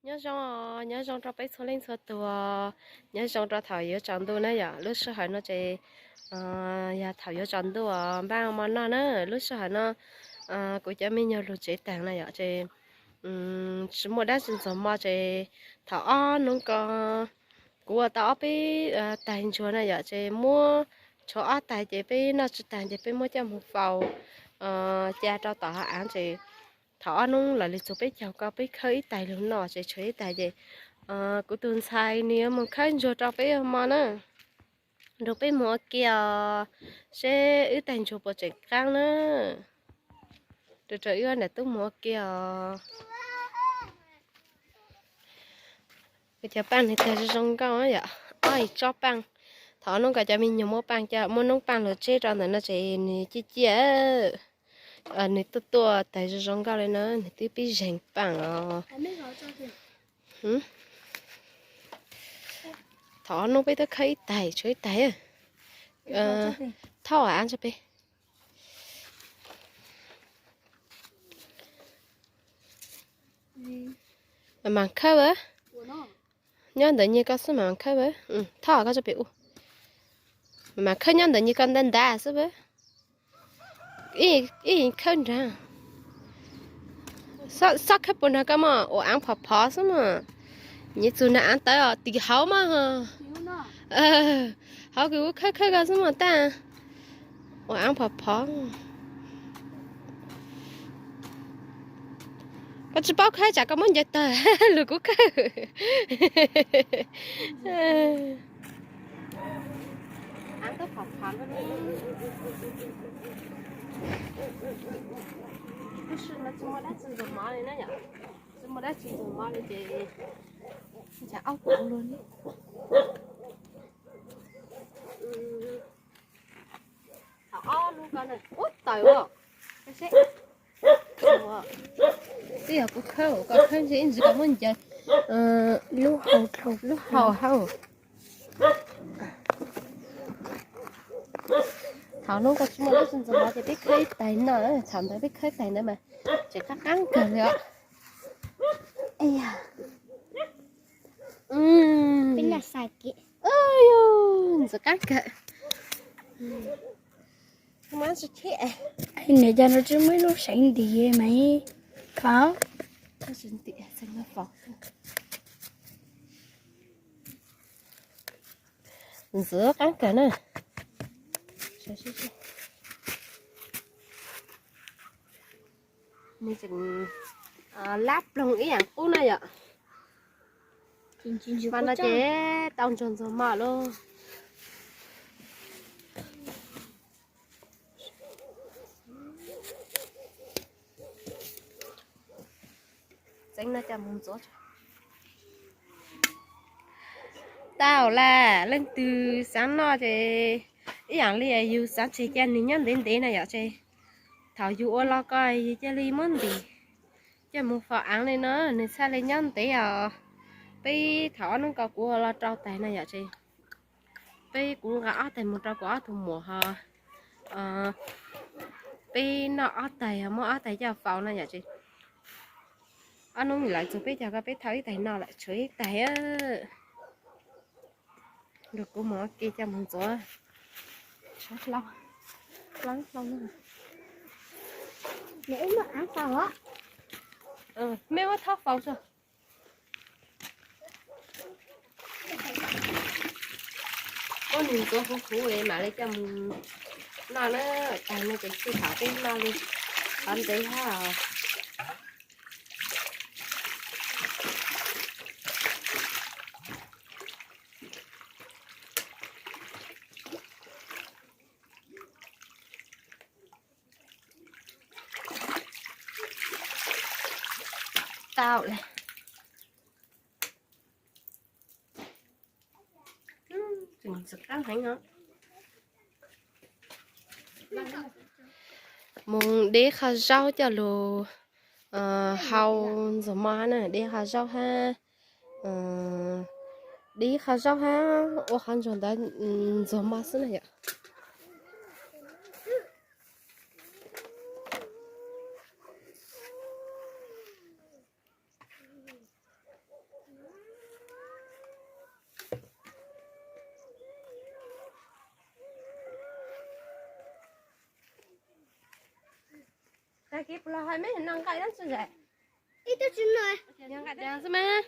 Nyob zoo, nyob zoo rau peb txhua leej txhua tus, nyob zoo rau thaum yuav tsaus ntuj na yom. Lub sij hawm no ces yog thaum yuav tsaus ntuj os, npaj mov noj na. Lub sij hawm no kuv cov me nyuam lug tsev taag na yom, ces tsis muaj dab tsi ntxuag mov ces thaum ob hnub ko kuv ua tau ob peb taig ntsuag na yom, ces muab tshuav ob taig ces peb noj tsis taag ces peb muab coj moog faus ca rau tom hauv av ces thaum ob hnub lawv li txug peb caug ko peb khawb ib taig lug noj ces tshuav ib taig ces kuv tus ntxhais nws yuav moog khawb ntsuag rau peb ua mov na. Nrug peb moog ua ke os, seb wb taig ntsuag puas tseem qaab na. Rau rau wb ob niam tub moog ua ke os. Kuv cov paaj nws tawg zoo zoo nkauj yom, ob ib tsob paaj. Thaum hnub ko cov me nyuam muab paaj, muab noob paaj lug tseb rau ntawm no ces nws ciaj ciaj, nws tuaj tuaj tawg zoo zoo nkauj li na, nws twb pib zeeg paaj os. Thaum hnub peb twb khawb ib taig tshuav ib taig. Thauj av tso peb. Mas mas khawb a, nyob ntawm nyias ko xwb mas mas khawb a. Thauj koj tso pem u. Mas mas khawb nyob ntawm nyias ko ntav ntav xwb a. Ib khawb nrag. Xob khawb puag nrag ko mog, ua aav phov phov xwb mog. Nyias txug nrag aav tawv os, tim hauv mog. Hauv kws kuv khawb khawb ko xwb mog tab. Ua aav phov phov. Koj tsis paub khawb tsam koj muab ncaws tawg lug kuv khawb. Tsis muaj dab tsi ntxuag mov li na yom, tsis muaj dab tsi ntxuag mov li ces ntshav aub kuv luag li. Thaum ob lub ko na, ub tawm os. Twb yog kuv khawb, koj khawb ntshe ib ntsis koj muab ncaws lub hau, lub hau hauv. Thaum hnub ko tsis muaj dab tsi ntxuag mov ces peb khawb ib taig noj, thaum ntawd peb khawb ib taig ntawd mas tseem qab qab kawg li os. Ntxim qab kawg. Niam cas no tsis muaj ib lub seev ntim mas faus. Ntxim qab kawg na. Nws tseem lab ploog ib yaam qub na yom. Mas no ces tau ntsuag ntxuag mov lauj. Txeev no coj mus ntxuav. Tau las, leej twg xaav noj ces ib yaam li yug xaav tseg cia nws nyob ntev ntev na yom, ces thaum yug ua los ko yug cia li muab ntim coj mus faus aav li no, nws txhaj li nyob ntev os. Peb thaum ob hnub ko kuv ua los rau taig na yom, ces peb kuv nqa ob taig mus rau kuv ob tug muam ho peb noj ob taig ho muab ob taig coj faus na yom, ces ob hnub lawv txug peb caug ko peb thau ib taig no lawm tshuav ib taig. Nrug kuv mus ua ke coj mus ntxuav. Mej muab thauj faus tso. Ua nws ntxuav huv huv mam li coj mus noj na, taig no ces txhij thaum peb noj li qhov ntxeev hab os. Tau lawm. Mus deb qho zaub coj lug hau ntxuag mov hab na, deb qho zaub hab, deb qho zaub hab ua qhov ntsuag ntawd ntxuag mov xwb na yom. Ib puas los hais meb noj nqaij dab tsi ntag? Ib tug tsis noj. Yog nqaij dab xwb mas.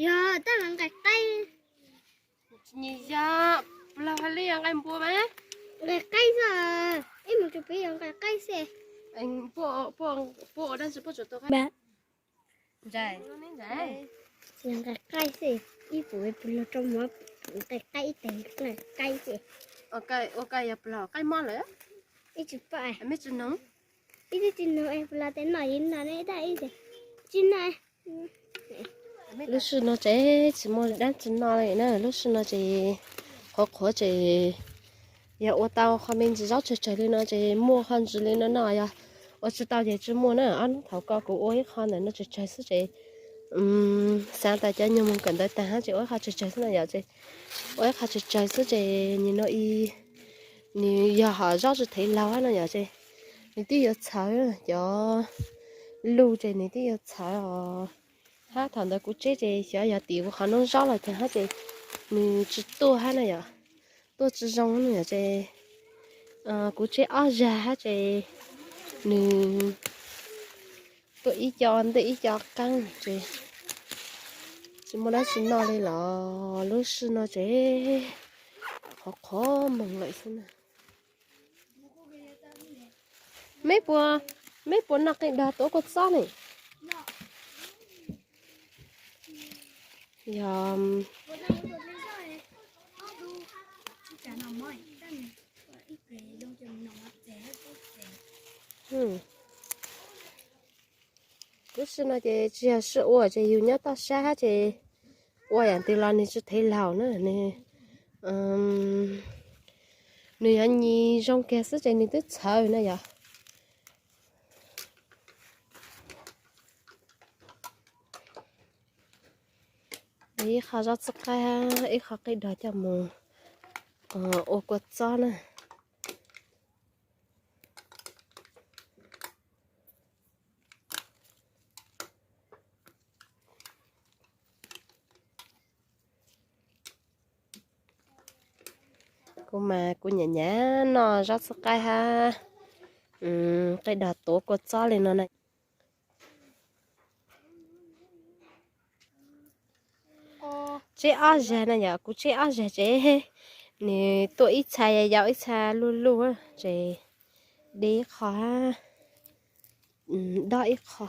Yog tab mas nqaij qaib. Nyiam yog puas los hais li yog nqaij npua mas. Nqaij qaib xwb. Ib mus tsuas pib yog nqaij qaib xwb. Puab ua dab tsi puab tsuas tua qaib? Nqaij qaib xwb. Ib puas puas los rau mov nqaij qaib ib teg nqaij qaib xwb. Ua cas yog puas los qaib mob lawm? Ib tsis pom. Meb tsis noj? Ib tug tsis noj es puas los tes noj ib noj ne dab ib tsis noj. Lub sij no ces tsis muaj dab tsi noj li na, lub sij no ces qhuav qhuav ces yog ua tau qho me ntsis zaub tsawg tsawg li no ces muaj qho ntsis li no noj, yog ua tsis tau ces tsis muaj na. Ob hnub thaum ko kuv ua ib qho ntawm no tsawg tsawg xwb ces xav tas cov nyuag mus kawm ntawv tag hab ces ua ib qho tsawg tsawg xwb no yom, ces ua ib qho tsawg tsawg xwb ces nim no i nws yog hom zaub tsis thev laug hab no yom, ces nws twb yuav txhawv, cov lug ces nws twb yuav txhawv os. Hab thaum ntawd kuv tseb ces xyov yog tim kuv qhov noob zaub los cas hab ces nws tsis tuaj hab na yom, tuaj tsis zoo no yom, ces kuv tseb ob zag hab ces nws tuaj ib co ntej ib co qaab ces tsis muaj dab tsi noj li los lub sij no ces qhov qhov moog lawm xwb na. Meb puas, meb puas noj qe dag tuav kua txob ne? Yog lub sij no ces tsis yog sij ua ces yus nyob toj sab hab ces ua yam twg los nws tsis thev laug na, nws, nws yuav nyias zoo kiag xwb ces nws twb txhawv na yom. Ib qho zaub txhwb qaib, ib qho qe dag coj mus ua kua txob na. Kuv mas kuv nyiam nyiam noj zaub txhwb qaib hab qe dag tuav kua txob li no na. Tseb ob zag na yom, kuv tseb ob zag ces nws tuaj ib txha yau ib txha luj luj ces deb ib qho, dob ib qho.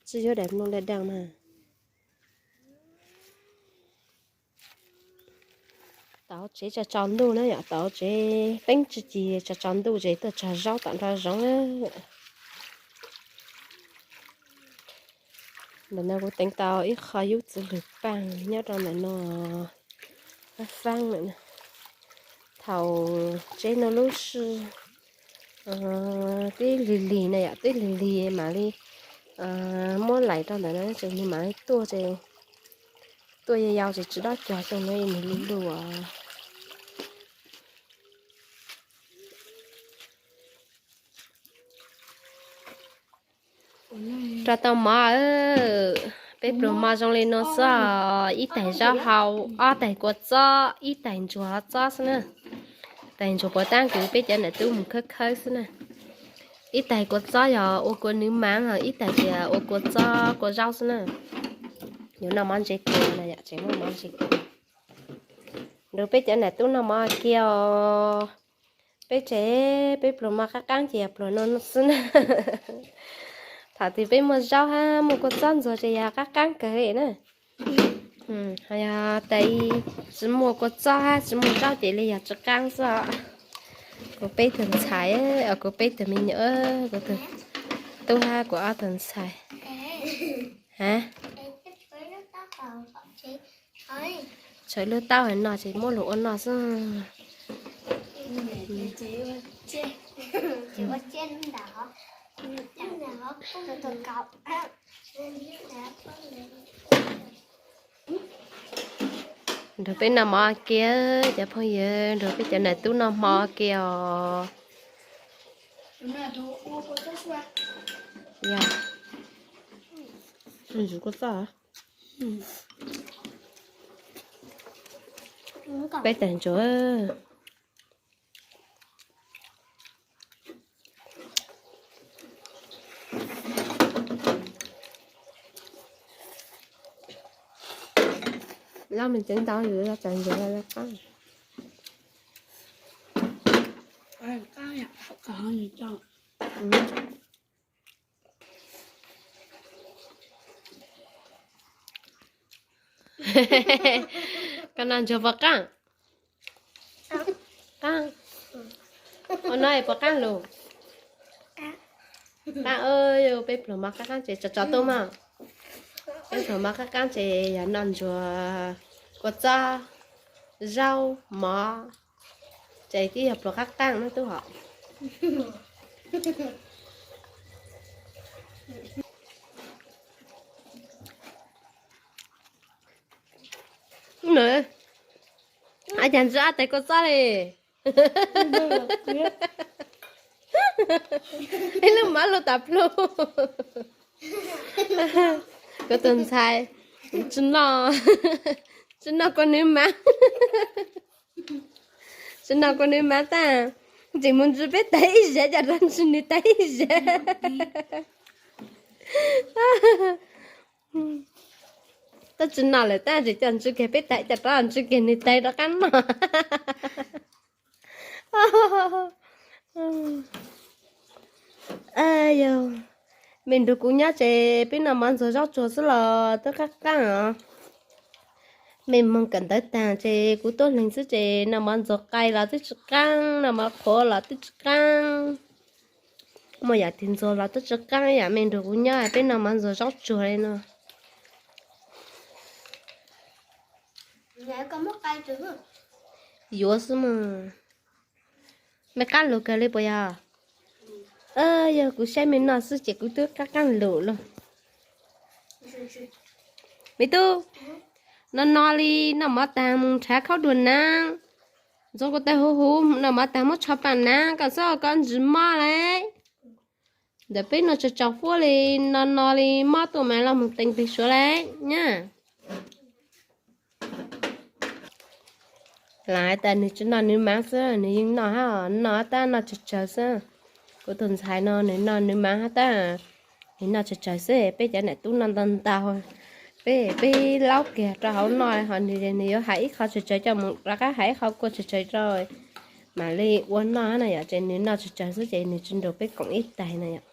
Tsis yuav daim nplooj daj daj na. Tau tsev tsa tsaus ntuj na yom, tau tsev teeb tsis ci tsa tsaus ntuj ces tuaj tsag zaub tom nraum zoov. Ntawm no kuv teev tau ib qho yub txiv lwg paaj nyob rau ntawm no, faab faab lawm na. Thaum tsev no lub sij twb lig lig na yom, twb lig lig mam li muab laim rau ntawm no ces nws mam li tuaj ces tuaj yau yau ces tsis dob cog xyoo no nws lug lug os. Rau tau mov, peb pluas mov zoo li no xwb, ib tais zaub hau, ob tais kua txob, ib tais ntsuag txob xwb na. Tais ntsuag puas tab kwv peb cov nam tub mus khawb khawb xwb na. Ib tais kua txob yog ua kua nws maav, ib tais tias ua kua txob kua zaub xwb na. Yuav noj mov ntse kua no yom, tseem muaj mov ntse kua. Nrug peb cov nam tub noj mov kiag os. Peb tsev peb pluas mov qaab qaab ces yog pluas no xwb na. Thaum twg peb muaj zaub hab muaj kua txob ntxuag ces yog qaab qaab kawg li na. Ho yog tas tsis muaj kua txob hab tsis muaj zaub ces li yog tsis qaab xwb os. Kuv peb tug ntxhais, kuv peb tug me nyuam, kuv tug tub hab kuv ob tug ntxhais. Hab, tshuav lub taub hau no ces muab lug ua no xwb. Nrug peb noj mov kiag cov phooj ywg, nrug peb cov nam tub noj mov kiag os. Yog, ntsuag kua txob, peb tag ntsuag. Loj me tseeb ntau yus los txav ntsuag loj loj qab. Koj noj ntsuag puas qaab? Qaab. Ua no puas qaab lug? Qaab, peb pluas mov qaab qaab ces tso tso tuaj mog. Peb pluas mov qaab qaab ces yog noj ntsuag kua txob, zaub mov, ces twb yog pluas qaab qaab na tub hom. Ab, cas ntsw ab tais kua txob li. Ib lub mov luj tas plug. Kuv tus ntxhais, tsi noj, tsi noj kua nws mav, tsi noj kua nws mav tab, tseem mus ntsw peb tais ib zag, cas rov ntsw nws tais ib zag. Tab tsi noj lawm tab, tseem coj ntsw kiag peb tais, cas rov ntsw kiag nws tais rov qab noj. Yog me nrug kuv nyob ces peb noj mov ntxuag zaub tsuag xwb los twb qaab qaab os. Me moog kawm ntawv taag ces kuv tuaj leeg xwb ces noj mov ntxuag qai los twb tsi qaab, noj mov qhuav los twb tsi qaab. Muaj yam twg ntxuag los twb tsi qaab, yam me nrug kuv nyob peb noj mov ntxuag zaub tsuag li no. Yuav xwb mas. Me qaab lug kawg li puas yog? Yog kuv saib me noj xwb ces kuv twb qaab qaab lug lug. Me tub, no no li noj mov taag mus nrhav khaub dua naab, ntxuag kuv tais huv huv, noj mov taag muab tsho pam naab kom txhob kov ntsis mob lawm. Ntawm peb noj tsaug tsaug fuab li, no no li mob tuaj mas los mus teem peg suav lawm nyab. Lam has tas nws tsi noj nws mav xwb, nws yeej noj hab, noj hab tab noj tsawg tsawg xwb. Kuv tus ntxhais no nws noj nws mav hab tab, nws noj tsawg tsawg xwb, peb cov nam tub noj ntau ntau. Peb, peb laub kiag rau hauv noj ho nws, nws yuav hais ib qho tsawg tsawg coj mus rov qab hais ib qho kua tsawg tsawg rau mam li ua noj na yom, ces nws noj tsawg tsawg xwb ces nws tsi nrug peb koom ib taig na yom.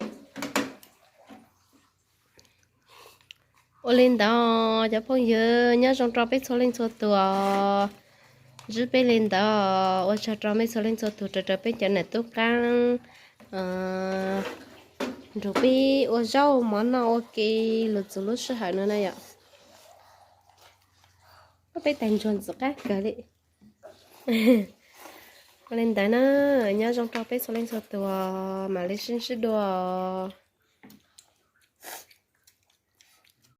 Ua li ntawd cov phooj ywg, nyob zoo rau peb txhua leej txhua tus, ntsib peb li ntawd, ua tsaug rau mej txhua leej txhua tus raws raws peb cov nam tub qaab nrug peb ua zaub mov noj ua ke lug txug lub sij hawm no na yom. Peb tais ntsuag ntxim qab kawg li. Ua li ntawd na, nyob zoo rau peb txhua leej txhua tus, mam li sib ntsib dua.